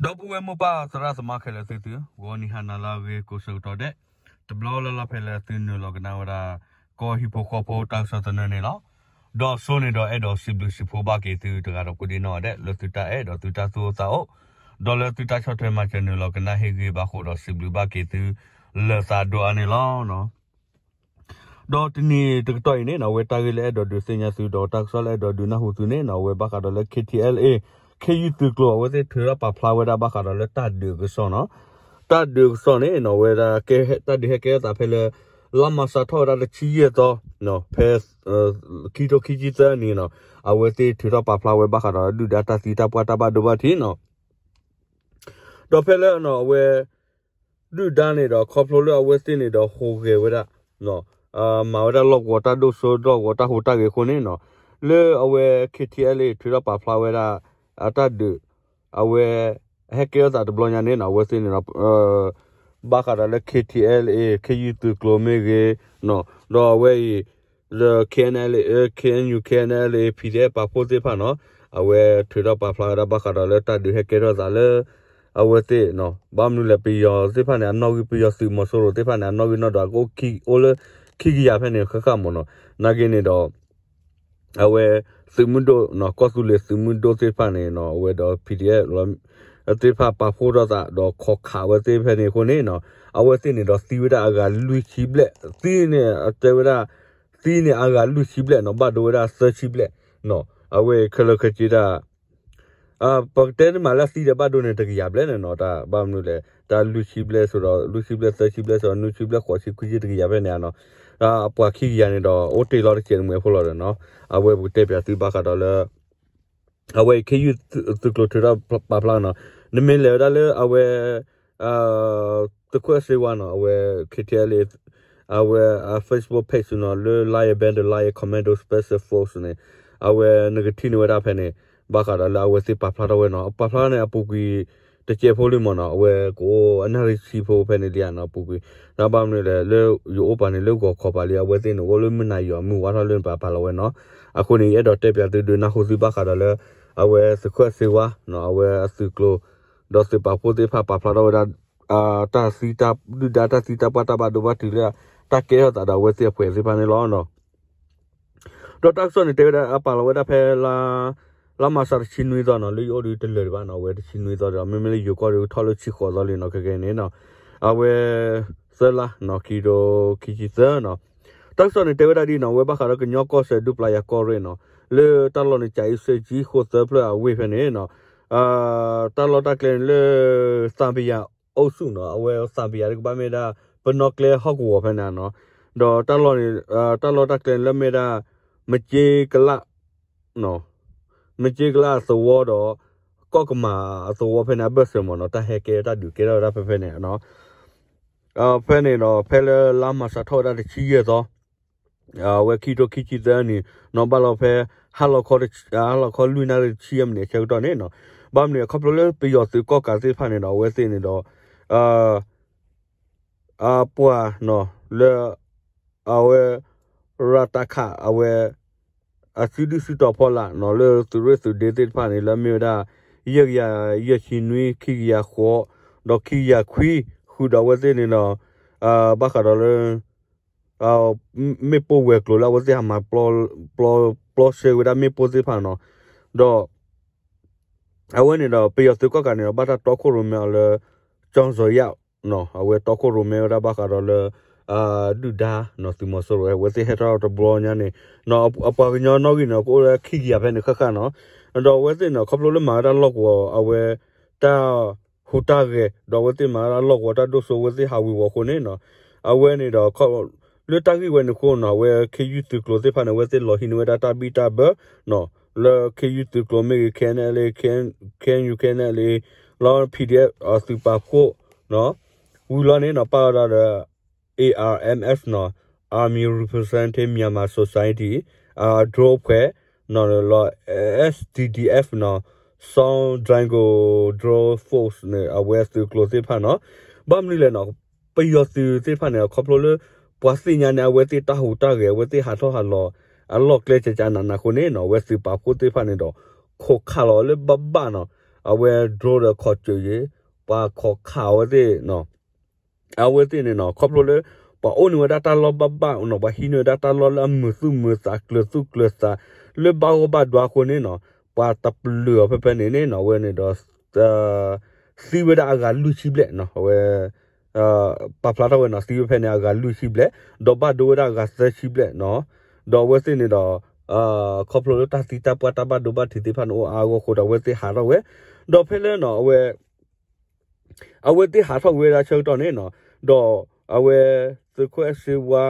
ဒီပုၢ်ဝဲၢ်မိၢ်ပၢ်သရၣ်သမါခဲလၢာ်သ့ၣ်သု, ဂီၤနံၤဟါနၤလၢအဂ့ၤကိးဆၢကတီၢ်ဒဲး, တဘျီလၢ်လၢ်ဖဲလၢသုနုာ်လီၤကနၣ်ဝဲဒၣ် ကီၢ်ဟံၣ်ဖိဃီဖိတၢ်ကစီၣ်သနၢၣ်န့ၣ်လီၤ. ဒီးအစိန့ၣ်ဒီးအဲၣ်ဒိးစံးဘျုးစံးဖှိၣ်ဘၣ်က့ၤသုတဂၤဒီးကိးဒံနီၢ်ဂၤဒဲး လၢသုတၢ်အဲၣ်ဒီးသုတၢ်သူၣ်အိၣ်သးအိၣ်, ဒီးလၢသုတၢ်ဆီၣ်ထွဲမၤစၢၤနုာ်လီၤကနၣ်ဟ့ၣ်ဂံၢ်ဘါဃိဒီးစံးဘျုးဘၣ်က့ၤသု လၢသးဒိၣ်အါန့ၣ်လီၤ. ဒီးတနံၤတကတီၢ်အံၤန့ၣ်နီၢ် အဝဲတၢ်ဂ့ၢ်လၢအဲၣ်ဒိးဒုးသ့ၣ်ညါသု ဒီးတၢ်ကစီၣ်လၢအဲၣ်ဒိးဒုးနၢ်ဟူသုန့ၣ်နီၢ် အဝဲဘၣ်ဃးဒီးလၢ K T L A ခ့ယုၢ်သုးကျိၤ အဝဲသ့ၣ်ထုးထီၣ်ပာ်ဖျါဝဲဒၣ်ဘၣ်ဃးဒီးလၢတၢ်ဒုးအကစီၣ်နီၢ်, တၢ်ဒုးအကစီၣ်န့ၣ်နီၢ် အဝဲဒၣ် တၢ်ဒုးဟဲကဲထီၣ်သးဖဲလၢ လါမၤစးထီၣ်ဝဲဒၣ်တဆံယဲၢ်သီ ဖဲ ခံထိခံဆံသၢနံၣ်နီၢ် အဝဲသ့ၣ်ထုးထီၣ်ပာ်ဖျါဝဲဘၣ်ဃးဒီးဒုၣ်ဒါတၢ်သံတၢ်ပှၢ်တၢ်ဘၣ်ဒိဘၣ်ထံးနီၢ် ဒီးဖဲလၢနီၢ် အဝဲ ဒုၣ်ဒါန့ၣ်ဒီး ခီဖျိလၢအဝဲသ့ၣ်န့ၣ်ဒီးဟူးဂဲၤဝဲဒၣ် မၤဝဲဒၣ်လီၢ်ကဝီၤတၢ်ဒိၣ်စိ လီၢ်ကဝီၤတၢ်ဟူးတၢ်ဂဲၤအဃိန့ၣ်နီၢ် လၢအဝဲ K T L A ထုးထီၣ်ပာ်ဖျါဝဲဒၣ် အတၢ်ဒုး အဝဲ ဟဲကဲထီၣ်သးတဘျီညါန့ၣ်နီၢ် အဝဲသ့ၣ်န့ၣ်ဒီး ဘၣ်ဃးဒီးလၢ K T L A ခ့ယုၢ်သုးကျိၤမ့ၢ်ဂ့ၤ ဒီးအဝဲအံၤ လၢ K N L A K N U K N L A P D F ပာ်ဖှိၣ်သ့ၣ်တဖၣ်နီၢ် အဝဲထုးထီၣ်ပာ်ဖျါဝဲဒၣ်ဘၣ်ဃးဒီးလၢတၢ်ဒုးဟဲကဲထီၣ်သးလၢ အဝဲသ့ၣ် ဘၣ်မနုၤလဲၣ် ပယီၤသ့ၣ်တဖၣ်န့ၣ် အနီၣ်ဂံၢ် ပယီၤသုးမီၤစိရိၤသ့ၣ်တဖၣ်န့ၣ် အနီၣ်ဂံၢ်နီၣ်ဒွးကအိၣ်လၢခံကယၤဖဲန့ၣ်ဃၣ်ဃၣ်မ့ၢ်နီၢ် နာ်က့န့ၣ်ဒီး အဝဲ သုးမုၢ်ဒိၣ် ကီၢ်သူလ့ၤသုးမုၢ်ဒိၣ်သ့ၣ်တဖၣ်န့ၣ်နီၢ် အဝဲဒီး P D F သ့ၣ်တဖၣ်ပာ်ဖှိၣ်ထီၣ်သးဒီးခိးခးဝဲသ့ၣ်ဖဲန့ၣ်အဃိန့ၣ်နီၢ် အဝဲသ့ၣ်န့ၣ်ဒီးသံဝဲဒၣ်အဂၤလွံၢ်ဆံဘျဲၣ် သံန့ၣ်တဲဝဲဒၣ် သံန့ၣ်အဂၤလွံၢ်ဆံဘျဲၣ်နီၢ် ဘၣ်ဒိဝဲဒၣ်သၢဆံဘျဲၣ် အဝဲခဲလၢာ်ခဲဆ့တၢ် ပကတဲန့ၣ်မးလၢအသံဒီးဘၣ်ဒိန့ၣ်တကယၤဘျဲၣ်န့ၣ်နီၢ် တၢ်ဘၣ်မနုၤလဲၣ် တၢ်လွံၢ်ဆံဘျဲၣ်စိဒီး လွံၢ်ဆံဘျဲၣ် သၢဆံဘျဲၣ်စိဒီး နွံဆံဘျဲၣ် ဃိးဆံ ခွံဆံ တကယၤဖဲန့ၣ်နီၢ် အပှၤခံကယၤန့ၣ်ဒီး အိၣ်တ့ၢ်လီၤတစဲးတမှဲၤဖိလီၤဒီးနီၢ် အဝဲပကတဲပၠးသုဘၣ်ဃးဒီးလၢ အဝဲအံၤခ့ယုၢ်သုးကျိၤထုးထီၣ်ပာ်ဖျါနီၢ် နမ့ၢ်လဲၤဝဲဒၣ်လၢအဝဲ သုးခိၣ်စ့ဝါနီၢ် အဝဲ K T L A အဝဲ Facebook page နီၢ် လၢ Lion Band Lion Commando Special Force န့ၣ် အဝဲနကထံၣ်န့ၢ်ဝဲဒၣ်ဖဲန့ၣ် ဘၣ်ဃးဒီးလၢအဝဲသ့ၣ်ပာ်ဖျါထီၣ်ဝဲနီၢ် ပာ်ဖျါန့ၣ်အပူၤကွံာ် တစဲးဖိလံမ့ၢ်နီၢ် အဝဲကအိၣ်အနၣ်ရံၣ်ဆံဖိဖဲန့ၣ်လံနီၢ် အပူၤကွံာ် ဒီးဘၣ်မနုၤလဲၣ် လၢယအိၣ်ပာ်န့ၣ်လၢဂီၤခီပာ်လံ အဝဲသ့ၣ်န့ၣ် အိၣ်လၢမုၢ်နၤယီၤမုၢ်ဝါထီၣ်လၢပာ်ဖျါလီၤဝဲနီၢ် အဃိန့ၣ် ယအဲၣ်ဒိးတဲပၠးသုဒုးနၢ်ဟူသုဘၣ်ဃးဒီးလၢ အဝဲသုးခိၣ်စ့ဝါ အဝဲအသုးကျိၤ ဒီးသုးပာ်ဖှိၣ်သ့ၣ်တဖၣ်ပာ်ဖျါထီၣ်ဝဲဒၣ် တၢ်သံတၢ်ဒုၣ်ဒါတၢ်သံတၢ်ပှၢ်တၢ်ဘၣ်ဒိဘၣ်ထံးလၢ တၢ်ကဲထီၣ်သးဒီးအဝဲသ့ၣ်အဖှဲးသ့ၣ်တဖၣ်န့ၣ်လီၤ. ဒီးတၢ်ကစီၣ်န့ၣ်တဲဝဲဒၣ် အပာ်လီၤဝဲဒၣ်ဖဲ လါမၤစးတဆံနွံသီနီၤ လၢယအိၣ်ဒီးတလၢာ်ဒံးဘၣ်နီၤ အဝဲတဆံနွံသီဒီး မ့မ့ၢ်လၢယိၤကီၢ်ဒီးထီၣ်လၢဆံဃိးသီလံနီၤ ခဲကနံၣ်အံၤန့ၣ်နီၤ အဝဲ သၢလါနီၤ ခံထိခံဆံသၢနီၤ တၢ်ကစီၣ်န့ၣ်တဲဝဲဒၣ်ဒ်နီၤ အဝဲဘၣ်ဃးဒီးကညီကီၢ်စဲၣ်ဒူပျၤယၤကီၢ်ရ့ၣ်နီၤ လၢတၢ်လီၢ်န့ၣ် ကၠၤအ့စ့ကၠံဃိၣ်သၢဖျၢၣ်အဝ့ၢ်ဖဲန့ၣ်နီၤ တၢ်လီၢ်တၢ်ကျဲန့ၣ်လၢ သံဘယၤအိၣ်ဆူၣ်နီၤ အဝဲသံဘယၤတကဘၣ်မ့ၢ်ဒၣ် ပနီၣ်ကျဲဟီၣ်ကဝီၤဖဲန့ၣ်နီၤ ဒီးတၢ်လီၢ်န့ၣ် တၢ်လီၢ်တၢ်ကျဲန့ၣ်လၢမ့ၢ်ဒၣ် မက့ကလး မက့ကလးအသဝီဒီး ကီၢ်ကမၤအသဝီဖဲန့ၣ် အဘၢၣ်စၢၤမ့ၢ်နီၤ တၢ်ဟဲကဲတၢ်ဒုးကဲထီၣ်ဝဲဒၣ်ဖဲဖဲန့ၣ် ဖဲန့ၣ်ဒီး ဖဲလၢလါမၤစးထီၣ်ဝဲဒၣ်တဆံယဲၢ်သီ အဝဲခံထိခံဆံသၢနံၣ်နီၤ ဘၣ်လီၤဖဲ ဟါလီၤခီ ဟါလီၤခီလွံၢ်နၣ်ရံၣ်တဆံယဲၢ်မံးနံးအဆၢကတီၢ်န့ၣ်နီၤ ဘၣ်မနုၤ ခီဖျိလၢပယီၤသုးကီၣ်ကးသ့ၣ်တဖၣ်န့ၣ်ဒီး အဝဲသ့ၣ်န့ၣ်ဒီး အပှၤနီၤ လၢ အဝဲ ရၤတခး အဝဲ အစုဒုၣ်စုတီၤဖီလာ်နီၤ လၢသုးရ့ၣ်သုးဒ့သ့ၣ်တဖၣ်န့ၣ် လၢအမ့ၢ်ဝဲဒၣ် ယဲၢ်ကယၤယဲၢ်ဆံနွံ ခံကယၤဃိး ဒီးခံကယၤခွံ ဃုာ်ဒီးအဝဲသ့ၣ်န့ၣ်ဒီး ဘၣ်ဃးဒီးလၢ မ့ၣ်ပိၢ်ဝဲၤကျိၤလၢအဝဲသ့ၣ်ဟးမၤ ပျီဆှဲဝဲဒၣ်မ့ၣ်ပိၢ်သ့ၣ်တဖၣ်နီၤ ဒီး အဝဲန့ၣ်ဒီး ပယီၤသုးကီၣ်ကးန့ၣ်ဒီး ဘၣ်တၢ်တီခိၣ်ရိၣ်မဲအီၤလၢ ကၠီၣ်စီၤယၣ် အဝဲတီခိၣ်ရိၣ်မဲဝဲဒၣ်ဘၣ်ဃးဒီးလၢ ဒုၣ်ဒါနီၤ သုးမီၤစိရိၤ အဝဲသ့ၣ်ဟဲထီၣ်တဘျီညါန့ၣ် အပှၤကညီနီၣ်ဂံၢ်န့ၣ် ကအိၣ်လၢခံကယၤဖဲန့ၣ်ဃၣ်ဃၣ်နီၤ ဒီးအဝဲသ့ၣ်န့ၣ် ခီဖျိလၢမၤဝဲဒၣ်လီၢ်ကဝီၤ အဝဲ တၢ် ဟူးတၢ်ဂဲၤ ဒီးအဝဲသ့ၣ်မၤဝဲဒၣ်လီၢ်ကဝီၤတၢ်ဒိၣ်စိ အဝဲသ့ၣ်ဟးဝ့ၤဝီၤအဃိန့ၣ်နီၤ အဝဲန့ၣ်ဒီး လၢတၢ်ဂ့ၢ်ဝဲန့ၣ်အဃိနီၤ အဝဲခ့ယုၢ်သုးကျိၤသ့ၣ်တဖၣ်န့ၣ် အဝဲသ့ၣ်လီၤဟံးန့ၢ်ဝဲဒၣ်တၢ်ဘံၣ်တၢ်ဘၢနီၤ လၢခ့ယုၢ်သုးကျိၤမ့ၢ်ဂ့ၤ K N L A K N U K N L A လီၤ P D F သုးပာ်ဖှိၣ် ဝံၤလီၤန့ၣ်နီၤ ပာ်ဝဲဒၣ်ဒီး A R M S နီၤ Army Representing Myanmar Society အ drone ဖှဲးနီၤလီၤ S D D F နီၤ Southern Dragon Drone Force န့ၣ် အဝဲသုးကျိၤသ့ၣ်တဖၣ်နီၤ ဘၣ်မနုၤလဲၣ်နီၤ ပယီၤသုးသ့ၣ်တဖၣ်န့ၣ် ခီဖျိလၢ ပှၤသ့ၣ်ညါန့ၣ် အဝဲသ့ၣ်တၢ်ဟူးတၢ်ဂဲၤ အဝဲသ့ၣ်ဟးထီၣ်ဟးလီၤ အလီၢ်ကျဲကကနးနးအဃိန့ၣ်နီၤ အဝဲသုးပာ်ဖှိၣ်သ့ၣ်တဖၣ်န့ၣ်ဒီး ခိးခးလီၤလၢဘၣ်ဘၣ်နီၤ အဝဲ drone ဒီးခီၣ်စၢၤယ့ၤ ပှၤခီၣ်ခးအဝဲသ့ၣ် အဝဲသ့ၣ်န့ၣ်နီၤ ခီဖျိလၢ ပှၤအိၣ်န့ၢ်ဝဲဒၣ်တၢ်လီၢ်ဘၣ်ဘၣ်နီၤ ပှၤဟံးန့ၢ်ဝဲဒၣ်တၢ်လီၢ်လၢအမုာ်သူၣ်မုာ်သးကျၢၤသူၣ်ကျၢၤသး လၢဘၣ်ဂီၢ်ဘၣ်ဒွါအဃိန့ၣ်နီၤ ပှၤတပျုာ်အီၤဖဲဖဲန့ၣ်န့ၣ်နီၤ အဝဲန့ၣ်ဒီး သံဝဲဒၣ်အဂၤလွံၢ်ဆံဘျဲၣ်နီၤ အဝဲ ပာ်ဖျါထီၣ်ဝဲနီၤ သံဝဲဖဲန့ၣ်အဂၤလွံၢ်ဆံဘျဲၣ် ဒီးဘၣ်ဒိဝဲဒၣ်အဂၤသၢဆံဘျဲၣ်နီၤ ဒီးအဝဲသ့ၣ်န့ၣ်ဒီး ခီဖျိလၢတၢ်သံတၢ်ပှၢ်တၢ်ဘၣ်ဒိဘၣ်ထံးသ့ၣ်တဖၣ်န့ၣ်အိၣ်အါအါဂီၢ်အဃိဒီး အဝဲသ့ၣ်ဟးထီၣ်ကွံာ်ဝဲဒၣ်ဆၢကတီၢ်န့ၣ်နီၤ ဒီးအဝဲသ့ၣ်ဟးထီၣ်ဝဲဒၣ်ဆၢကတီၢ်န့ၣ်နီၤ ဒီးအဝဲ သုးခိၣ်အဲၣ်စ့ဝါ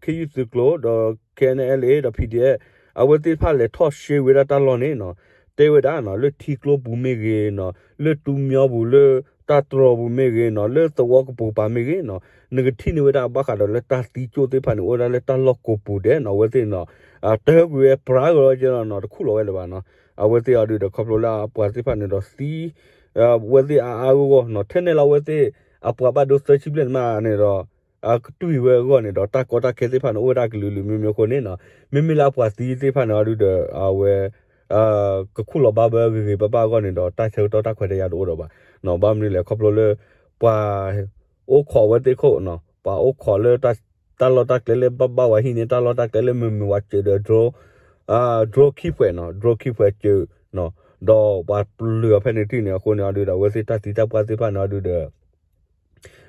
ခ့ယုၢ်သုးကျိၤ ဒီး ခဲအံၤနဲၣ်အဲလ်အ့ ဒီး PDF အဝဲသ့ၣ်တဖၣ်လဲၤထီၣ်ရှဲဝဲဒၣ်တၢ်လီၢ်န့ၣ်နီၤ တဲဝဲဒၣ်နီၤ လၢထံကျိပူၤမ့ၢ်ဂ့ၤနီၤ လၢတူမၠီပူၤ လၢတၢ်တြီၤပူၤမ့ၢ်ဂ့ၤနီၤ လၢသဝီကပိာ်ကပၤမ့ၢ်ဂ့ၤနီၤ နကထံၣ်န့ၢ်ဝဲဒၣ်ဘၣ်ဃးဒီးလၢတၢ်သံကၠိၣ်သ့ၣ်တဖၣ်န့ၣ် အိၣ်ဝဲဒၣ်လၢတၢ်လီၢ်ကိးပူၤဒဲးနီၤ အဝဲသ့ၣ်နီၤ တဟဲကွံာ်ဝဲပြးကလီကဲနီၤ တခူၣ်လီၤဝဲလၢၤဘၣ်နီၤ အဝဲသ့ၣ်အီၤဒုးဒီးခီဖျိလၢအပှၤသ့ၣ်တဖၣ်န့ၣ်ဒီးသံ အဝဲသ့ၣ်အါအါဂီၢ်ဂီၢ်နီၤ ထဲနဲၣ်လီၤအဝဲသ့ၣ် အပှၤဘၣ်ဒိသၢဆံဘျဲၣ်န့ၣ်မးန့ၣ်ဒီး အကတွံၢ်ဝဲအဂီၢ်န့ၣ်ဒီး တၢ်ကီတၢ်ခဲသ့ၣ်တဖၣ်န့ၣ် အိၣ်ဝဲဒၣ်ကလုာ်လုာ်မံၤမံၤအဃိန့ၣ်နီၤ မ့မ့ၢ်လၢအပှၤသံသ့ၣ်တဖၣ်န့ၣ်အီၤဒုးဒီး အဝဲ ကခူၣ်လီၤဘၣ်ဘၢဂ့ၤဂ့ၤဘၣ်ဘၣ်အဂီၢ်န့ၣ်ဒီး တၢ်ဆၢကတီၢ်တၢ်ခွဲးတၢ်ယာ်တအိၣ်ဒီးဘၣ်နီၤ ဘၣ်မနုၤလဲၣ် ခီဖျိလၢ ပှၤ အိၣ်ခိးဝဲသ့ၣ်ခိၣ်နီၤ ပှၤအိၣ်ခိးလၢ တၢ်လီၢ်တၢ်ကျဲလၢဘၣ်ဘၣ်ဝဲဟံးန့ၢ် တၢ်လီၢ်တၢ်ကျဲလၢမုာ်မုာ်ဝဲစၢၤဒီး drone drone ခံဖှဲးနီၤ drone ခံဖှဲးစၢၤနီၤ ဒီးပှၤပျုၤအီၤဖဲန့ၣ်တထံၣ်န့ၣ်အဃိန့ၣ်အီၤဒုးဒီး အဝဲသ့ၣ်တၢ်သံတၢ်ပှၢ်သ့ၣ်တဖၣ်န့ၣ်အီၤဒုးဒီး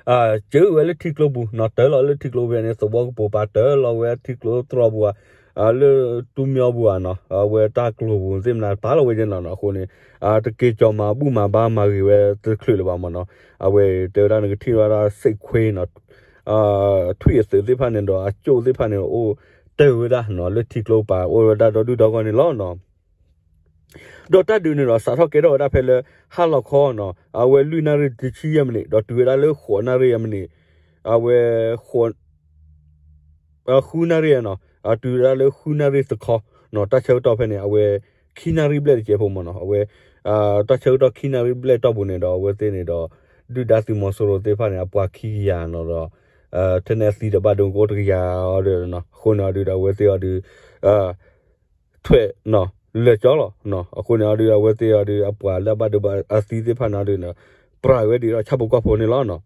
စၢၤဝဲလၢထံကျိပူၤနီၤ တၢလီၤလၢထံကျိပူၤန့ၣ် သဝီကပိာ်ပၤတၢလီၤဝဲထံကျိတြီပူၤဧါ လၢတူမၠီပူၤဧါနီၤ အဝဲတၢ်ကျိၤပူၤသ့ၣ်မနုၤပာ်လီၤဝဲယဲနီၤ အဃိန့ၣ် တက့ၤကၠီၤမၤဘူၣ်မၤဘါမၤဂ့ၤဝဲတချုးလၢၤဘၣ်မ့ၢ်နီၤ အဝဲတဲဝဲဒၣ်နကထံၣ်ဝဲဒၣ်စ့ၣ်ခွ့နီၤ ထွံၣ်အသုးသ့ၣ်တဖၣ်န့ၣ်ဒီး အကၠိၣ်သ့ၣ်တဖၣ်န့ၣ် အိၣ်တၢၢ်ဝဲဒၣ်နီၤ လၢထံကျိပၤ အိၣ်ဝဲဒၣ်ဒီဒူၣ်ဒီဂီၢ်န့ၣ်လီၤနီၤ ဒီးတၢ်ဒုးန့ၣ်ဒီး စးထီၣ်ကဲထီၣ်ဝဲဒၣ်ဖဲလၢ ဟါလီၤခီနီၤ အဝဲလွံၢ်နၣ်ရံၣ်တဆံယဲၢ်မံးနံး ဒီးတုၤဝဲဒၣ်လၢဃိးနၣ်ရံၣ်အမံးနံး အဝဲ ဃိး ဃုနၣ်ရံၣ်နီၤ အတုၤဝဲဒၣ်လၢဃုနၣ်ရံၣ်တခီနီၤ တၢ်ဆၢကတီၢ်ဖဲန့ၣ် အဝဲ ခံနၣ်ရံၣ်ဘျဲၣ်တကဲးဖိမ့ၢ်နီၤ အဝဲ တၢ်ဆၢကတီၢ်ခံနၣ်ရံၣ်ဘျဲၣ်တီၢ်ပူၤန့ၣ်ဒီး အဝဲသ့ၣ်န့ၣ်ဒီး ဒုၣ်ဒါသုးမီၤစိရိၤသ့ၣ်တဖၣ်န့ၣ် အပှၤခံကယၤနီၤဒီး ထဲန့ၣ်အသံဒီးဘၣ်ဒိကအိၣ်တကယၤအီၤဒီး အဃိန့ၣ်အီၤဒုးဒီး အဝဲသ့ၣ်အီၤဒုး ထွဲးနီၤ လၢာ်ကၠီလီၤ အဃိန့ၣ်အီၤဒုး အဝဲသ့ၣ်အီၤဒုး အပှၤလၢအဘၣ်ဒိဘၣ်အသံသ့ၣ်တဖၣ်န့ၣ်အီၤဒုး ပြးဝဲဒ်ဒီးဆၣ်ဖိကီၢ်ဖိန့ၣ်လီၤနီၤ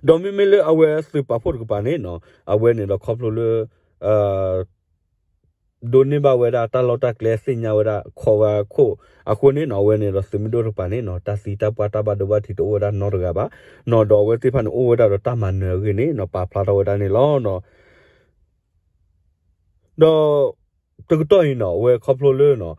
ဒီးမ့မ့ၢ်လၢအဝဲသုးပာ်ဖှိၣ်တကပၤန့ၣ်နီၤ အဝဲန့ၣ်ဒီးခီဖျိလၢ ဒိးန့ၢ်ဘၣ်ဝဲဒၣ်တၢ်လီၢ်တၢ်ကျဲသ့ၣ်ညါဝဲဒၣ်ခီဝဲခိၣ်အဃိန့ၣ်နီၤ အဝဲန့ၣ်ဒီးသုးမုၢ်ဒိၣ်တကပၤန့ၣ်နီၤ တၢ်သံတၢ်ပှၢ်တၢ်ဘၣ်ဒိဘၣ်ထံးတအိၣ်ဝဲဒၣ်နီတဂၤဘၣ်နီၤ ဒီးအဝဲသ့ၣ်တဖၣ်န့ၣ်အိၣ်ဝဲဒၣ်ဒီးတၢ်မၤနၢၤအဂ့ၢ်န့ၣ်နီၤ ပာ်ဖျါထီၣ်ဝဲဒၣ်န့ၣ်လီၤနီၤ ဒီး တကတီၢ်အံၤနီၤ အဝဲခီဖျိလၢနီၤ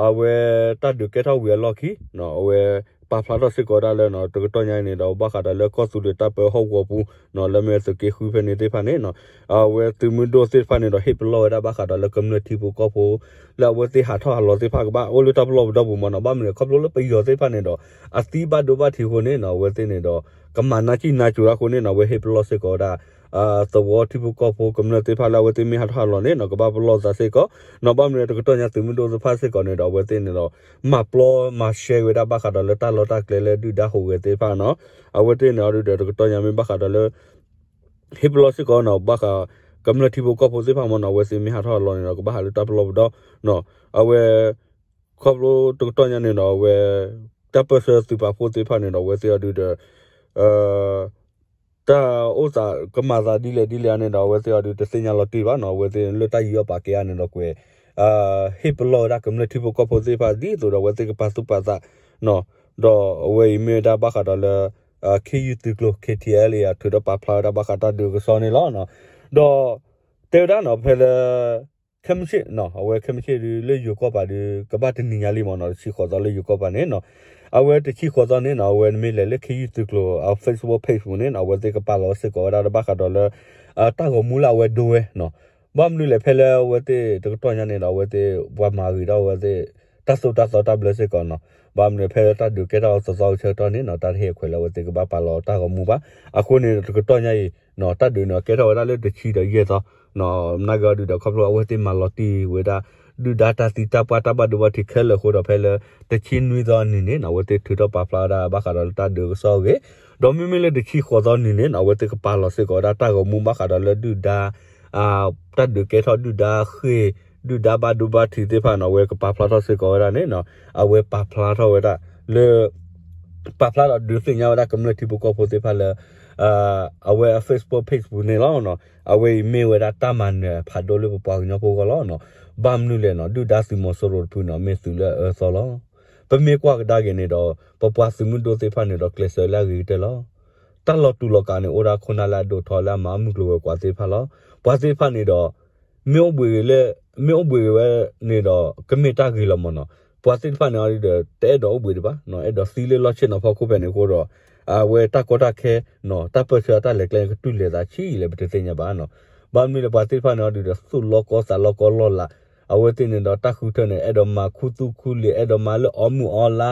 အဝဲတၢ်ဒုးကဲထီၣ်ဝံၤအလီၢ်ခံနီၤ အဝဲပာ်ဖျါထီၣ်စ့ၢ်ကီးဝဲဒၣ်လၢနီၤ တကတီၢ်ညါအံၤန့ၣ်ဒီး ဘၣ်ဃးဒီးလၢကီၢ်သူလ့ၤတၢ်ပၢဟီၣ်ကဝီၤပူၤနီၤ လၢမ့ၢ်သုးက့ဃုဖဲန့ၣ်သ့ၣ်တဖၣ်န့ၣ်နီၤ အဝဲသုးမုၢ်ဒိၣ်သ့ၣ်တဖၣ်န့ၣ်ဒီး ဟ့ၣ်ပလီၢ်ဝဲဒၣ်ဘၣ်ဃးဒီးလၢကမျၢၢ်ထံဖိကီၢ်ဖိ လၢအဝဲသ့ၣ်ဟးထီၣ်ဟးလီၤသ့ၣ်တဖၣ်ကဘၣ်အိၣ်လၢတၢ်ပလီၢ်ပဒီပူၤမ့ၢ်နီၤ ဘၣ်မနုၤလဲၣ် ခီဖျိလၢပယီၤသ့ၣ်တဖၣ်န့ၣ်ဒီး အသံဘၣ်ဒိဘၣ်ထံးအဃိန့ၣ်နီၤ အဝဲသ့ၣ်န့ၣ်ဒီး ကမၤနၢ်ကံၣ်နၢ်စူၤဒၣ်အဃိန့ၣ်နီၤ အဝဲဟ့ၣ်ပလီၢ်စ့ၢ်ကီးဝဲဒၣ် သဝီထံဖိကီၢ်ဖိကမျၢၢ်သ့ၣ်တဖၣ်လၢအဝဲသ့ၣ်မ့ၢ်ဟးထီၣ်ဟးလီၤန့ၣ်နီၤ ကဘၣ်ပလီၢ်သးစ့ၢ်ကီးနီၤ ဘၣ်မနုၤလဲၣ် တကတီၢ်ညါသုးမုၢ်ဒိၣ်သ့ၣ်တဖၣ်စ့ၢ်ကီးန့ၣ်ဒီး အဝဲသ့ၣ်န့ၣ်ဒီး မၤပျီမၤရှဲဝဲဒၣ်ဘၣ်ဃးဒီးလၢတၢ်လီၢ်တၢ်ကျဲလၢဒုၣ်ဒါဟူးဂဲၤသ့ၣ်တဖၣ်နီၤ အဝဲသ့ၣ်န့ၣ်အီၤဒုးဒီး တကတီၢ်ညါမ့ၢ်ဘၣ်ဃးဒီးလၢ ဟ့ၣ်ပလီၢ်စ့ၢ်ကီးနီၤ ဘၣ်ဃး ကမျၢၢ်ထံဖိကီၢ်ဖိသ့ၣ်တဖၣ်မ့ၢ်နီၤ အဝဲသ့ၣ်မ့ၢ်ဟးထီၣ်ဟးလီၤန့ၣ်ဒီး ကဘၣ်ဟးလၢတၢ်ပလီၢ်ပဒီနီၤ အဝဲ ခီဖျိတကတီၢ်ညါန့ၣ်ဒီး အဝဲ တၢ်ပၢၢ်ဆၢသုးပာ်ဖှိၣ်သ့ၣ်တဖၣ်န့ၣ်ဒီး အဝဲသ့ၣ်အီၤဒုးဒီး တၢ်အိၣ်သးကမၤသးဒ်လဲၣ်ဒ်လဲၣ်န့ၣ်ဒီး အဝဲသ့ၣ်အီၤဒုးတသ့ၣ်ညါလီၤတံၢ်ဘၣ်နီၤ အဝဲသ့ၣ်လၢတၢ်ယူးယီၣ်ပာ်ကဲအါန့ၣ်ဒီးကွဲး ဟ့ၣ်ပလီၢ်ဝဲဒၣ်ကမျၢၢ်ထံဖိကီၢ်ဖိသ့ၣ်တဖၣ် ဒ်သိးဒီးအဝဲသ့ၣ်ကပာ်သူၣ်ပာ်သးနီၤ ဒီးအဝဲအံၤမ့ၢ်ဝဲဒၣ်ဘၣ်ဃးဒီးလၢ ခ့ယုၢ်သုးကျိၤ ခ့ထံအဲလ်အံၤ ထုးထီၣ်ပာ်ဖျါဝဲဒၣ်ဘၣ်ဃးတၢ်ဒုးကစီၣ်န့ၣ်လီၤ. ဒီး တဲဝဲဒၣ်နီၤ ဖဲလၢ ခဲမုၢ်ဆ့ၣ်နီၤ အဝဲခဲမုၢ်ဆ့ၣ်ဒုး လၢယိၤကီၢ်ပၤဒုး ကဘၣ်တနံၤညါလံမ့ၢ်နီၤ တဆံဃိးသီလၢယိၤကီၢ်ပၤန့ၣ်နီၤ အဝဲတဆံဃိးသီန့ၣ်နီၤ အဝဲနမ့ၢ်လဲၤလၢခ့ယုၢ်သုးကျိၤ အ Facebook page ပူၤန့ၣ်နီၤ အဝဲသ့ၣ်ကပာ်လီၤစ့ၢ်ကီးဝဲဒၣ်လၢဘၣ်ဃးဒီးလၢ တၢ်ဂီၤမူလၢအဝဲဒိဝဲနီၤ ဘၣ်မနုၤလဲၣ် ဖဲလၢအဝဲသ့ၣ်တကတီၢ်ညါန့ၣ်ဒီး အဝဲသ့ၣ်ပှၤမၤဂ့ၤထီၣ်အဝဲသ့ၣ် တၢ်သိၣ်တၢ်သီတၢ်ဘျၢစ့ၢ်ကီးနီၤ ဘၣ်မနုၤဖဲလၢတၢ်ဒုးကဲထီၣ်သီသီကဆၢကတီၢ်န့ၣ်နီၤ တၢ်တဟ့ၣ်အခွဲးလၢအဝဲသ့ၣ်ကဘၣ်ပာ်လီၤတၢ်ဂီၤမူဘၣ် အဃိန့ၣ်တကတီၢ်ညါအံၤ တၢ်ဒုးန့ၣ်ကဲထီၣ်ဝဲဒၣ်လၢတဆံဒီးယဲၢ်သီ နာ်က့အီၤဒုးဒီး ခီဖျိအဝဲသ့ၣ်မၤလီၤတံၢ်ဝဲဒၣ် ဒုၣ်ဒါတၢ်သံတၢ်ပှၢ်တၢ်ဘၣ်ဒိဘၣ်ထံးခဲလၢာ်အဃိဒီး ဖဲလၢတဆံနွံသီအနံၤန့ၣ်နီၤ အဝဲသ့ၣ်ထုးထီၣ်ပာ်ဖျါဝဲဒၣ်ဘၣ်ဃးဒီးလၢတၢ်ဒုးကစီၣ်အဂ့ၢ် ဒီးမ့မ့ၢ်လၢတဆံဃိးသီနံၤန့ၣ်နီၤ အဝဲသ့ၣ်ကပာ်လီၤစ့ၢ်ကီးဝဲဒၣ်တၢ်ဂီၤမူဘၣ်ဃးဒီးလၢဒုၣ်ဒါ တၢ်ဒုးကဲထီၣ်ဒုၣ်ဒါဃ့ၢ် ဒုၣ်ဒါဘၣ်ဒိဘၣ်ထံးသ့ၣ်တဖၣ်န့ၣ် အဝဲကပာ်ဖျါထီၣ်စ့ၢ်ကီးဝဲဒၣ်န့ၣ်နီၤ, အဝဲပာ်ဖျါထီၣ်ဝဲဒၣ်လၢ ပာ်ဖျါဒီးဒုးသ့ၣ်ညါဝဲဒၣ်ကမျၢၢ်ထံဖိကီၢ်ဖိသ့ၣ်တဖၣ်လၢ အဝဲအ Facebook page ပူၤန့ၣ်လီၤနီၤ. အဝဲအံၤမ့ၢ်ဝဲဒၣ်တၢ်မၤနၢၤဖးဒိၣ်လၢပပှၤကညီဖိအဂီၢ်လီၤနီၤ. ဘၣ်မနုၤလဲၣ်နီၤ, ဒုၣ်ဒါသုးမီၤစိရိၤတဖုန့ၣ် မ့ၢ်သုးလၢအအၢအသီလီၤ. ပမ့ၢ်ကွၢ်ကဒါက့ၤန့ၣ်ဒီး ပပှၤသုးမုၢ်ဒိၣ်သ့ၣ်တဖၣ်န့ၣ်ဒီး ကျဲးစၢးလၢအဂ့ၤကတၢၢ်လီၤ. တၢ်လီၤတူာ်လီၤကာ်န့ၣ် အိၣ်ဒၣ်ခိၣ်နၢ်လၢအဒိၣ်ထီၣ်လၢအမၤမုၢ်ကျိၤဝဲၤကွာ်သ့ၣ်တဖၣ်လီၤ. ပှၤသ့ၣ်တဖၣ်န့ၣ်ဒီး မ့ၢ်အိၣ်ဘှံးဂ့ၤလၢ မ့ၢ်အိၣ်ဘှံးဂ့ၤဝဲန့ၣ်ဒီး ကမ့ၢ်တၢ်ဂ့ၤလီၤမ့ၢ်နီၤ. ပှၤသ့ၣ်တဖၣ်န့ၣ်ဒီး တအဲၣ်ဒိးအိၣ်ဘှံးဒံးဘၣ်နီၤ, အဲၣ်ဒိးသံလၢလီၢ်ဆ့ၣ်နီၤဖီခိၣ်ဖဲန့ၣ်အဃိဒီး အဝဲတၢ်ကီတၢ်ခဲနီၤ, တၢ်ပၢၢ်ဆၢအတၢ်လဲၤကျဲကတူၢ်လဲၤသးဆံးလဲၣ် ပတသ့ၣ်ညါဘၣ်နီၤ. ဘၣ်မနုၤလဲၣ် ပှၤသ့ၣ်တဖၣ်န့ၣ်ဒီး သူၣ်လီၤကီသးလီၤကီလီၢ်လၤ, အဝဲသ့ၣ်န့ၣ်ဒီးတၢ်ဃုထၢန့ၣ် အဲၣ်ဒိးမၤခူသူၣ်ခူလံာ် အဲၣ်ဒိးမၤလၢအီမုၢ်အီလါ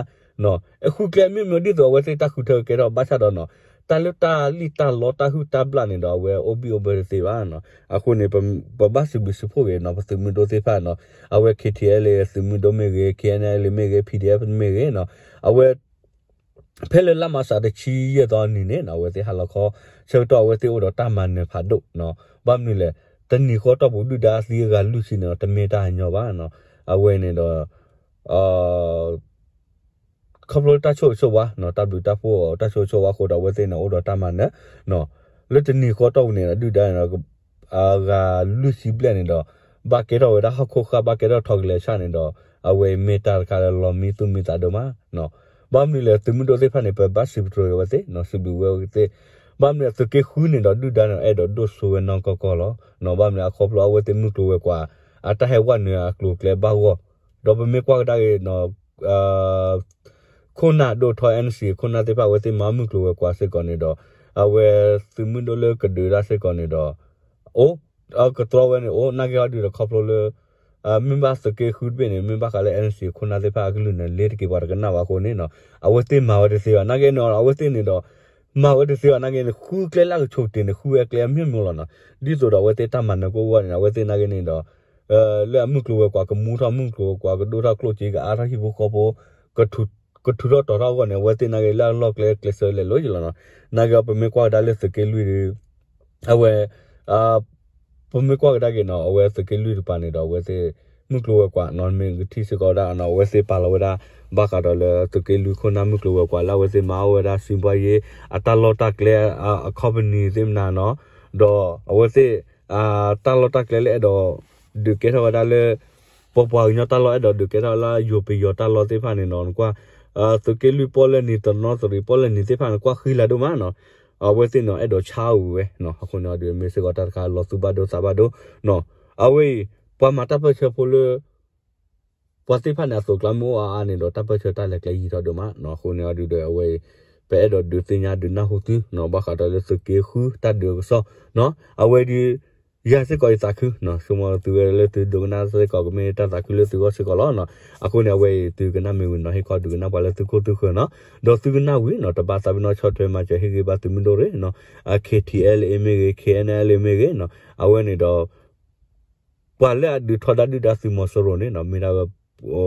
အဃုကျဲမ့ၢ်မ့ၢ်ဒ်သိးအဝဲသ့ၣ်တၢ်ဃုထၢကကဲထီၣ်ဘၣ်ဆၣ်ဒီးနီၤ, တၢ်လၢတၢ်လံၣ်တၢ်လီတၢ်ဟုၣ်တၢ်ဘျၣ်န့ၣ်ဒီး အဝဲအိၣ်ဘံၣ်အိၣ်ဘၢတသ့ဘၣ်နီၤ. အဃိန့ၣ် ပဘၣ်စံးဘျုးစံးဖှိၣ်က့ၤနီၤ ပသုးမုၢ်ဒိၣ်သ့ၣ်တဖၣ်နီၤ, အဝဲ K T L သုးမုၢ်ဒိၣ်မ့ၢ်ဂ့ၤ K N L မ့ၢ်ဂ့ၤ P D F မ့ၢ်ဂ့ၤနီၤ, အဝဲ ဖဲလၢလါမးစးတဆံယဲၢ်သီနံၤန့ၣ်နီၤ အဝဲသ့ၣ်ဟးလီၤခီ ဆၢကတီၢ်အဝဲသ့ၣ်အိၣ်ဒီးတၢ်မၤနၢၤဖးဒိၣ်နီၤ. ဘၣ်မနုၤလဲၣ် တနံၤဃီတီၢ်ပူၤဒုၣ်ဒါသံအဂၤလွံၢ်ဆံန့ၣ်ဒီး တမ့ၢ်တၢ်အညီဘၣ်နီၤ. အဝဲန့ၣ်ဒီး ခီဖျိလၢတၢ်ဆိၣ်ဂ့ၤဆိၣ်ဝါနီၤ, တၢ်ဘျုးတၢ်ဖှိၣ်အီၤ တၢ်ဆိၣ်ဂ့ၤဆိၣ်ဝါအဃိဒီး အဝဲသ့ၣ်န့ၣ်အိၣ်ဒီးတၢ်မၤနၢၤနီၤ. လၢတနံၤဃီတီၢ်ပူၤန့ၣ်ဒီး ဒုၣ်ဒါန့ၣ်ဒီး အဂၤလွံၢ်ဆံဘျဲၣ်န့ၣ်ဒီး ဘၣ်ကဲထီၣ်ဝဲဒၣ်ဟီၣ်ခိၣ်ဃၢ် ဘၣ်ကဲထီၣ်ထီကလဲၤဆၣ်န့ၣ်ဒီး အဝဲအံၤမ့ၢ်တၢ်တခါလၢလီၤမံသူၣ်မံသးဒိၣ်မးနီၤ. ဘၣ်မနုၤလဲၣ် သုးမုၢ်ဒိၣ်သ့ၣ်တဖၣ်န့ၣ် ပဘၣ်စံးပတြၢၤက့ၤအဝဲသ့ၣ်နီၤ, စံးဘျုးဝဲအဝဲသ့ၣ်. ဘၣ်မနုၤလဲၣ်သုးက့ဃုန့ၣ်ဒီး ဒုၣ်ဒါန့ၣ် အဲၣ်ဒိးဒိၣ်စိဝဲနီၢ်ကီၢ်ကီၢ်လီၤနီၤ. ဘၣ်မနုၤလဲၣ် အခီဖျိအဝဲသ့ၣ်မုၢ်ကျိၤဝဲၤကွာ် အတၢ်ဟဲဝဲနုာ်အကျိၤအကျဲဘၣ်ဂီၢ်, ဒီးပမ့ၢ်ကွၢ်ကဒါက့ၤနီၤ ခိၣ်နၢ်ဒိၣ်ထီ N C ခိၣ်နၢ်သ့ၣ်တဖၣ် အဝဲသ့ၣ်မၤမုၢ်ကျိၤဝဲၤကွာ်စ့ၢ်ကီးန့ၣ်ဒီး အဝဲသုးမုၢ်ဒိၣ်လၢကဒုးတၢ်စ့ၢ်ကီးန့ၣ်ဒီး အိၣ် ကတြီဝဲန့ၣ် အိၣ်နာ်က့ဟီဒုးဒီးခီဖျိလၢ မ့ၢ်ဘၣ်သုးက့ဃုတဘ့ၣ်န့ၣ် မ့ၢ်ဘၣ်ဃးလၢ N C ခိၣ်နၢ်သ့ၣ်တဖၣ်အကလုၢ်န့ၣ် လ့တက့ၤပှၤတကနၣ်ဘၣ်အဃိန့ၣ်နီၤ အဝဲသ့ၣ်မၤဝဲတသ့ဘၣ် နာ်က့န့ၣ် အဝဲသ့ၣ်န့ၣ်ဒီး မၤဝဲတသ့ဘၣ် နာ်က့န့ၣ် ဃုကျဲလၢအကဆိးတ့ၢ်န့ၣ် ဃုဝဲကျဲအမျိုးမျိုးလီၤနီၤ. ဒ်သိးဒီးအဝဲသ့ၣ်တၢ်မၤနၢၤကအိၣ်ဝဲန့ၣ် အဝဲသ့ၣ်နာ်က့န့ၣ်ဒီး လၢအမုၢ်ကျိၤဝဲၤကွာ်ကမူထီၣ် မုၢ်ကျိၤဝဲၤကွာ်ကဒိၣ်ထီၣ် ကျိၣ်စ့ကအါထီၣ် ဟံၣ်ဖိဃီဖိ ကထူးထီၣ်တီၤထီၣ်အဂီၢ်န့ၣ် အဝဲသ့ၣ်နာ်က့လၢအလီၢ်ကျဲကျဲးစၢးလဲၤလိၤယံၤလီၤနီၤ. နာ်က့ပမ့ၢ်ကွၢ်ကဒါလၢသုးက့လွံၢ်ဒီး အဝဲ ပမ့ၢ်ကွၢ်ကဒါက့ၤနီၤ အဝဲသုးက့လွံၢ်တကပၤန့ၣ်ဒီး အဝဲသ့ၣ် မုၢ်ကျိၤဝဲၤကွာ်နီၤ မ့ၢ်ကထံၣ်စ့ၢ်ကီးဝဲဒၣ်နီၤ အဝဲသ့ၣ်ပာ်လီၤဝဲဒၣ် ဘၣ်ဃးဒီးလၢသုးက့လွံၢ်ခိၣ်နၢ်မုၢ်ကျိၤဝဲၤကွာ်လၢအဝဲသ့ၣ်မၤအီၣ်ဝဲဒၣ် စီးပွားရေး အတၢ်လီၢ်တၢ်ကျဲ အ company သ့ၣ်မနၤနီၤ ဒီးအဝဲသ့ၣ် တၢ်လီၢ်တၢ်ကျဲလၢအဲၣ်ဒိး ဒုးကဲထီၣ်ဝဲဒၣ်လၢ ပပှၤကညီတၢ်လီၢ် အဲၣ်ဒိးဒုးကဲထီၣ်လၢယိၤပယီၤတၢ်လီၢ်သ့ၣ်တဖၣ်န့ၣ်နီၤ နကွၢ် သုးက့လွံၢ်ပီၣ်လဲၣ်နံၤ တနီသရံၣ်ပီၣ်လဲၣ်နံၤသ့ၣ်တဖၣ်န့ၣ် ကွၢ်ဃံလၤဒိၣ်မးနီၤ အဝဲသ့ၣ်န့ၣ် အဲၣ်ဒိးဆါအီၣ်ဝံၤဝဲနီၤ အဃိန့ၣ်ဒီး မ့ၢ်စ့ၢ်ကီးတၢ်တခါလီၤသူၣ်ဘၣ်ဒိသးဘၣ်ဒိနီၤ အဝဲအံၤ ပှၤမၤတၢ်ပၢၢ်ဆၢဖိလၢ ပှၤသ့ၣ်တဖၣ်န့ၣ် အသိးကျါမ့ၢ်အိၣ်အါအါန့ၣ်ဒီး တၢ်ပၢၢ်ဆၢတၢ်လဲၤကျဲယံာ်ထီၣ်ဒိၣ်မးနီၤ အဃိန့ၣ်အဒုးဒီး အဝဲအံၤ ပအဲၣ်ဒိးဒုးသ့ၣ်ညါဒုးနၢ်ဟူသုနီၤ ဘၣ်ဃးဒီးလၢသုးက့ဃုတၢ်ဒုးကစီၣ်နီၤ အဝဲဒုး ယၤစ့ၢ်ကီးယသးခုနီၤ ဆိကမိၣ်သုဝဲလၢသုဒိကနၣ်စ့ၢ်ကီး ကမ့ၢ်တၢ်သးခုလၢသုဂီၢ်စ့ၢ်ကီးလီၤနီၤ အဃိန့ၣ် အဝဲအံၤသုကနၣ်မ့ၢ်ဝံၤနီၤ ဟ့ၣ်ခီဒုးကနၣ်ပှၤလၢသုခိၣ်သုဃၢၤနီၤ ဒီးသုကနၣ်ဝံၤနီၤ တဘၣ်သးပ့ၤနီၣ်ဆီၣ်ထွဲမၤစၢၤဟ့ၣ်ဂံၢ်ဘါသုးမုၢ်ဒိၣ်ရ့ၣ်နီၤ အ K T L A မ့ၢ်ဂ့ၤ K N L A မ့ၢ်ဂ့ၤနီၤ အဝဲန့ၣ်ဒီး ပှၤလၢအဒုးထီဒါဒုၣ်ဒါသုးမီၤစိရိၤန့ၣ်နီၤ မ့ၢ်ဒၣ်ဝဲ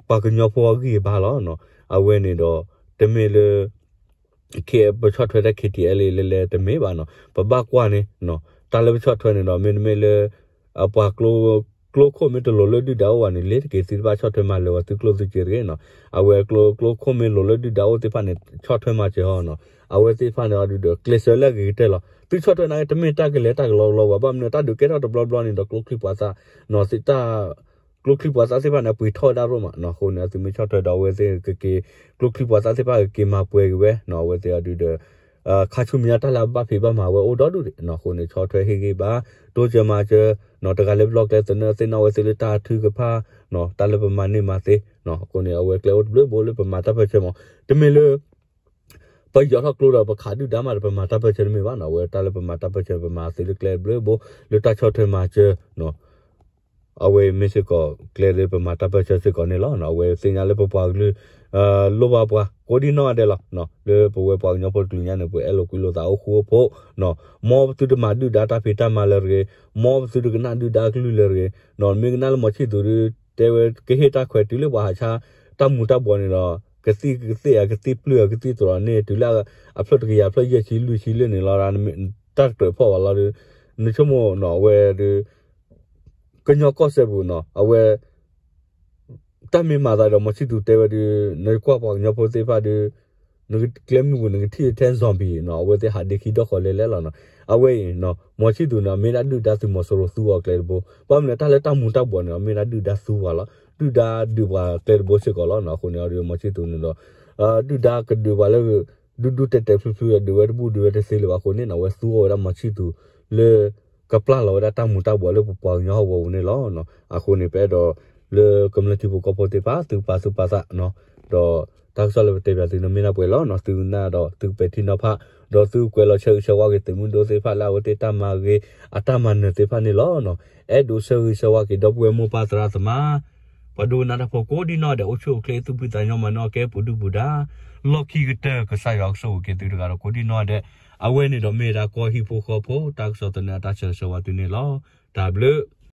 ပှၤကညီဖိအဂံၢ်အဘါလီၤနီၤ အဝဲန့ၣ်ဒီး တမ့ၢ်လၢ ပဆီၣ်ထွဲတၢ် K T L A လဲၤလဲၤတမ့ၢ်ဘၣ်နီၤ ပဘၣ်ကွၢ်န့ၣ်နီၤ တၢ်လၢပဆီၣ်ထွဲန့ၣ်ဒီး မ့တမ့ၢ်လၢ ပှၤကျိ ကျိခိၣ်မ့ၢ်တလိၤလၢဒုၣ်ဒါအိၣ်ဘၣ်န့ၣ် လ့ၤတက့ၤသုတဘၣ်ဆီၣ်ထွဲမၤလၢၤဝဲသုကျိၣ်သုစ့တဂ့ၤနီၤ အဝဲကျိ ကျိခိၣ်မ့ၢ်လိၤလၢဒုၣ်ဒါအိၣ်သ့ၣ်တဖၣ်န့ၣ် ဆီၣ်ထွဲမၤစၢၤအီၤနီၤ အဝဲသ့ၣ်တဖၣ်န့ၣ်အဒုးဒီး ကျဲးစၢးလၢအဂ့ၤကတၢၢ်လီၤ သုဆီၣ်ထွဲနာ်က့တမ့ၢ်တၢ်ကလဲၤတၢ်ကလီကလီဘၣ် ဘၣ်မနုၤတၢ်ဒုးကဲထီၣ်တဘျီဘျီန့ၣ်ဒီး ကျိချံပှၤသးနီၤ တၢ် ကျိချံပှၤသးသ့ၣ်တဖၣ်န့ၣ် အပှ့ၤထီၣ်ဝဲဒၣ်ရိၣ်မးနီၤ အဃိန့ၣ် သုမ့ၢ်ဆီၣ်ထွဲဒီးအဝဲသ့ၣ်ကက့ၤ ကျိချံပှၤသးသ့ၣ်တဖၣ်ကက့ၤမၤပှဲၤက့ၤဝဲနီၤ အဝဲသ့ၣ်အဒုးဒီး ခါဆူမဲာ်ညါတၢ်လၢအဘၣ်ဖံးဘၣ်မၤဝဲအိၣ်ဒီဒူၣ်ဒံးနီၤ အဃိန့ၣ် ဆီၣ်ထွဲဟ့ၣ်ဂံၢ်ဘါ တိစၢၤမၤစၢၤနီၤ တဂၤလၢပလီၢ်ကျဲသနၢၣ်သ့ၣ်နီၣ်ဝဲသ့ၣ်လၢတၢ်ထုကဖၣ်နီၤ တၢ်လၢပမၤန့ၢ်မၤသ့နီၤ အဃိန့ၣ် အဝဲကျဲအိၣ်တဘျုးဘိလၢပမၤတၢ်ပၢၢ်ဆၢမး တမ့ၢ်လၢ ပယီၤထီၣ်ကျိဒီးပခးဒုၣ်ဒါမးဒီး ပမၤတၢ်ပၢၢ်ဆၢတမ့ၢ်ဘၣ်နီၤ အဝဲတၢ်လၢပမၤတၢ်ပၢၢ်ဆၢ ပမၤသ့လၢကျဲဘျုးဘိ လၢတၢ်ဆီၣ်ထွဲမၤစၢၤနီၤ အဝဲမ့ၢ်စ့ၢ်ကီးကျဲလၢပမၤတၢ်ပၢၢ်ဆၢစ့ၢ်ကီးန့ၣ်လီၤ. အဝဲသ့ၣ်ညါလၢပပှၤကလုာ် လိၣ်ဘၣ်ပှၤကိးဒံနီၢ်ဂၤဒဲးလီၤ. လၢပဝဲပှၤကညီဖိတကလုာ်ညါန့ၣ် ပအဲၣ်လိာ်ကွံလိာ်သးအိၣ်ဃူအိၣ်ဖိး, မ်ပသုတမၤဒုၣ်ဒါတၢ်ဖံးတၢ်မၤလၢတဂ့ၤ, မ်ပသုတကနၣ်ဒုၣ်ဒါအကလုၢ်လၢတဂ့ၤ, မ့ၢ်ကနၣ်လၢမီၤဆံၣ်သူးဒုး တဲဝဲကဟ့ၣ်တၢ်ခွဲးတုၤလၢပှၤဟးဆါ တၢ်မူၤတၢ်ဘှီးန့ၣ်ဒီး ကသံၣ်ကသ့ၣ်ဧါ ကသံၣ်ပျုၢ်ဧါ ကသံၣ်သရီးန့ၣ် တုၤလၢအဖျၢၣ်တကယၤဖျၢၣ်ယဲၢ်ဆံလွံၢ်ဆံလၢန့ၣ်လီၤ. တၢ်တကြၢးဖီၣ်ဘၣ်လီၤဒီး နဆိကမိၣ်နီၤ အဝဲဒုး ကညီကီၢ်စဲၣ်ပူၤနီၤ အဝဲ တၢ်မ့ၢ်မၤသးဒီး မီၤဆံၣ်သူးတဲဝဲဒုး နကွၢ်ပှၤကညီဖိသ့ၣ်တဖၣ်ဒီး ကျဲမုၢ်ပူၤ နကထံၣ်ထဲ zombie နီၤ အဝဲသ့ၣ်ဟးဒ့ခံဒီၣ်ဃီၤလဲၣ်လဲၣ်လီၤနီၤ. အဝဲအံၤနီၤ မီၤဆံၣ်သူးန့ၣ် အမ့ၢ်ဒၣ်ဒုၣ်ဒါသုးမီၤစိရိၤသူအီၤကျဲတဘိ, ဘၣ်မနုၤတၢ်လၢတၢ်မူၤတၢ်ဘှီးန့ၣ် အမ့ၢ်ဒၣ်ဒုၣ်ဒါသူဝဲလီၤ, ဒုၣ်ဒါဒုးပှၤကျဲတဘိစ့ၢ်ကီးလီၤနီၤ. အဃိန့ၣ်ဒီး မီၤဆံၣ်သူးန့ၣ်ဒီး ဒုၣ်ဒါကဒုးပှၤလၢ ဒူဒူတဲာ်တဲာ်ဖျုးဖျုး ဒုးဝဲတဘူၣ်ဒုးဝဲတသ့လၢၤဘၣ်အဃိန့ၣ်နီၤ အဝဲသူအီၤဝဲဒၣ်မီၤဆံၣ်သူးလၢ ကပျၢ်လီၤဝဲဒၣ်တၢ်မူၤတၢ်ဘှီးလၢပပှၤကညီဟီၣ်ကဝီၤပူၤန့ၣ်လီၤ. အဃိန့ၣ် ပအဲၣ်ဒိးလၢကမျၢၢ်ထံဖိကီၢ်ဖိသ့ၣ်တဖၣ် သုပာ်သူၣ်ပာ်သးနီၤ, ဒီးတၢ်ကစီၣ်လၢပတဲပၠးသုန့ၣ်မ့ၢ်ဒၣ်ပှဲၤလီၤနီၤ. သုကနၣ်ဒီးသုကပဲာ်ထံနီၤဖး, ဒီးသုကွဲးလီၤဆၢဂ့ၤဆၢဝါက့ၤသုးမုၢ်ဒိၣ်သ့ၣ်တဖၣ်လၢအဝဲသ့ၣ်တၢ်မၤဂ့ၤ အတၢ်မၤနၢၤသ့ၣ်တဖၣ်န့ၣ်လီၤနီၤ. အဲၣ်ဒိးဆၢဂ့ၤဆၢဝါက့ၤဒီပုၢ်ဝဲၢ်မိၢ်ပၢ်သရၣ်သမါ ပှၤဒိကနၣ်တၢ်ဖိကိးဒံနီၢ်ဒဲး အိၣ်ဆူၣ်အိၣ်ချ့ သူၣ်ဖှံသးညီ မၤနၢၤအီၣ်ကဲပူၤဒုၣ်ပူၤဒါ လီၢ်ခံကတၢၢ် ကစၢ်ယွၤကဆိၣ်ဂ့ၤက့ၤသုတဂၤဒီးကိးဒံနီၢ်ဒဲး. အဝဲန့ၣ်ဒီးမ့ၢ်ဝဲဒၣ်ကီၢ်ဟံၣ်ဖိဃီဖိ တၢ်ကစီၣ်သန့အတၢ်ဆၢဂ့ၤဆၢဝါသုန့ၣ်လီၤ. တၢ်ဘျုး